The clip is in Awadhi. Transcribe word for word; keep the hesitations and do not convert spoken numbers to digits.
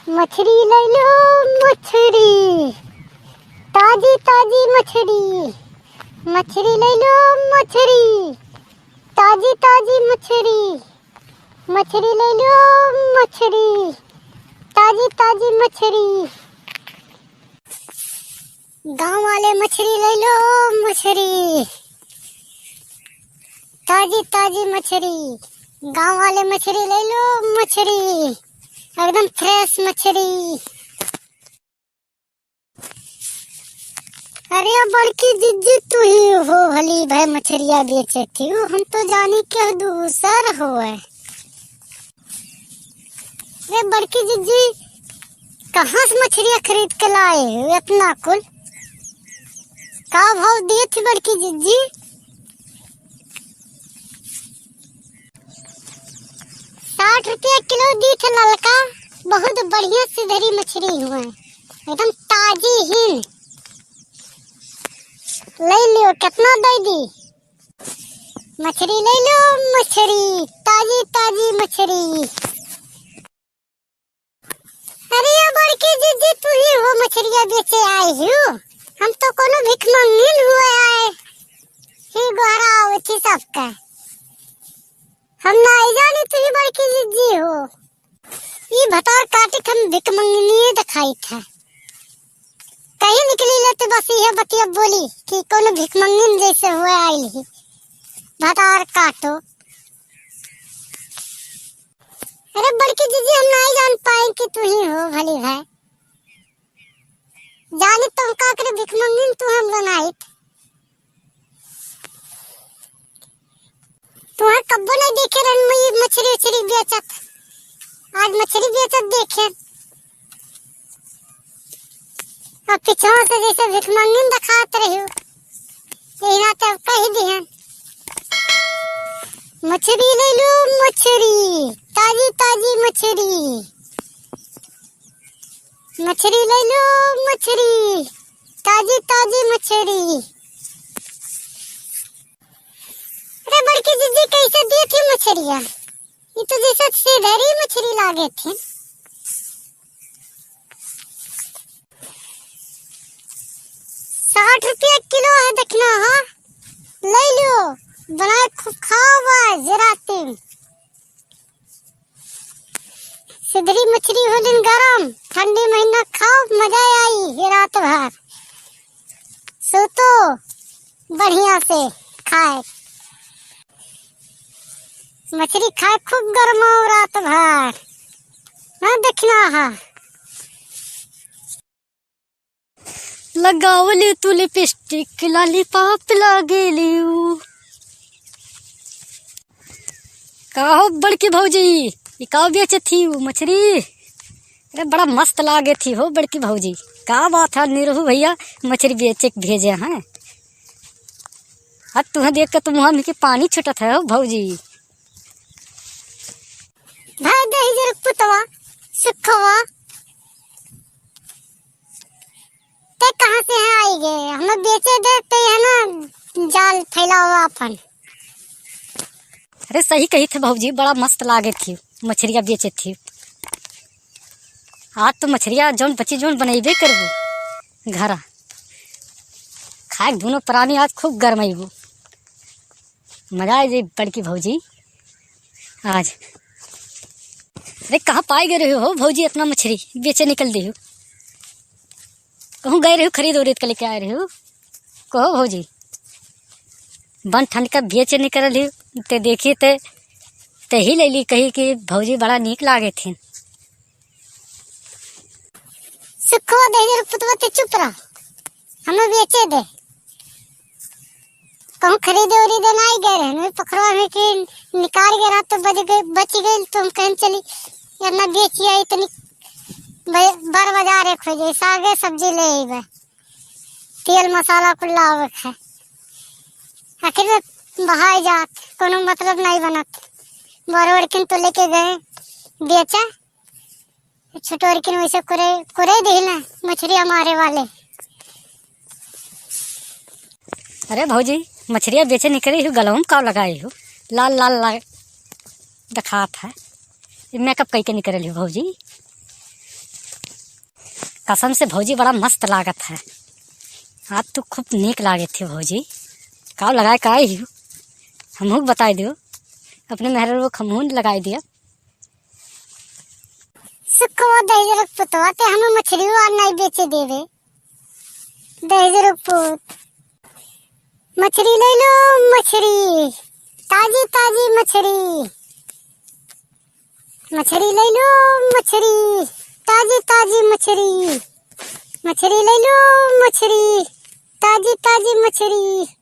मछरी लइ लो, मछरी, ताजी ताजी मछरी। मछरी लइ लो, मछरी, ताजी ताजी मछरी। मछरी लइ लो, मछरी, ताजी ताजी मछरी। गाँव वाले मछरी लइ लो, मछरी, ताजी ताजी मछरी। गाँव वाले मछरी लइ लो, मछरी, एकदम fresh मछरी। अरे बड़की जिज्जी, तू ही हो भली भाई मछरिया बेचे थी, हम तो जानी के दूसर होए। अरे बड़की जिज्जी, कहाँ से मछरिया खरीद के लाए हो इतना कुल? का भाव दिए थी बड़की जिज्जी? साठ रुपया किलो दी थे ललका, बहुत बढ़िया सिधरी मछरी हुए, एकदम ताजी ही। लइ लियो, कितना दे दी? मछरी लइ लो, मछरी, ताजी ताजी मछरी। अरे ये बड़की जिज्जी, तू ही हो मछरिया बेचे आए हो? हम तो कोनो भिखमंगिन हुए आए ही, गोहरावत ही सबका। हम नाहीं जानी तू ही बड़की जिज्जी हो। ई भतार काटी के हम भिखमंगिनिये देखाइत है। कहीं निकली लेते बस ये बतिया बोली कि कोनो भिखमंगिन जैसे हुए आइल ही। भतार काटो। अरे बड़की जिज्जी, हम नाहीं जान पाए कि तू ही हो भली भाई। जानी तो हम का करे भिखमंगिन तू हम बनाइत। तुहां कब्बो नहीं देखे रहन मुई मछरी उछरी बेचत। आज मछरी बेचत देखे। अब पीछवा से जैसे भिखमंगिन देखात रही हो। यही नाते अब कही दिहन। मछरी लइ लो, मछरी, ताजी ताजी मछरी। मछरी लइ लो, मछरी, ताजी ताजी मछरी। अरे बड़की जिज्जी, कैसे दिए थी मछरिया? ये तो जैसे सिधरी मछरी लागे थी। साठ रुपया किलो है, देखना है, लइ लो, बनाए खूब खाओ आज रात में। सिधरी मछरी होलिन गरम, ठंडी महीना खाओ, मजा आई ही रात भर। सूतो बढ़िया से खाए। मछरी खाए खूब गरमाओ रात भर। हाँ, देखना है। लगावली तू लिपस्टिक, लॉलीपॉप लागेली ऊ। का हो बड़की भौजी, ई का बेचे थी ऊ मछरी? अरे बड़ा मस्त लागे थी हो बड़की भौजी। का बात है निरहू भैया, मछरी बेचे के भेजे हैं। अब तुम्हें देख के तो मुँह में के पानी छूटत है हो भौजी। भाई दहिजर पुतवा, सुखवा, ते कहाँ से है आई गए? हमें बेचे दे, ते है ना जाल फैलावा अपन। अरे सही कही थे भौजी, बड़ा मस्त लागे थी, मछरिया बेचे थी। आज तो मछरिया जौन बची जौन बनैबे करबू घरा। खाए दोनों प्राणी आज खूब गरमैबू। मजा आ जाई बड़की भौजी आज। अरे कहाँ पाए गए रहे हो भौजी, इतना मछरी बेचे निकल दे हो? कहूँ गए रहे हो खरीद उरीद के लेके आए रहे हो? कहो भौजी, बन ठंड का बेचे निकल रही ते देखी ते, ते ही ले ली कही कि भौजी बड़ा नीक लागे थी। सुखवा दे दे पुतवा ते चुप रह, हमें बेचे दे। कहूँ खरीदे उरीदे नाई गए रहन, वही पोखरवा में के निकाल गए रहा तो बच गए, बच गए तो हम कहन चली, या ना बेची आई तनी ब-, बड़ बाजार एक हो जाए, सागे सब्जी ले अइबे, तेल मसाला कुल लावे के है। आखिर में बहाई जात, कोनो मतलब नाई बनत। बड़ बड़किन तो लेके गए बेचा, छोटोरकिन वैसे कुरे, कुरे दिहिला मछरिया मारे वाले। अरे भौजी, मछरिया बेचे निकरे हो, गलवा में का लगाए हो? लाल लाल लाग-, दिखात है। ये मेकअप कई के निकरल हो भौजी? कसम से भौजी बड़ा मस्त लागत है। आज तू खूब नीक लागे थे भौजी। काव लगाए का आई हियो? हमहू के बताई दियो। अपने मेहररुआ के हमहू लगा दिया। सुखवा दहिजरक पुतवा ते हमें मछरी और नहीं बेचे देवे। दहिजरक पुत। मछरी ले लो, मछरी। ताजी ताजी मछरी। मछरी ले लो, मछरी। ताजी ताजी मछरी। मछरी ले लो, मछरी। ताजी ताजी मछरी।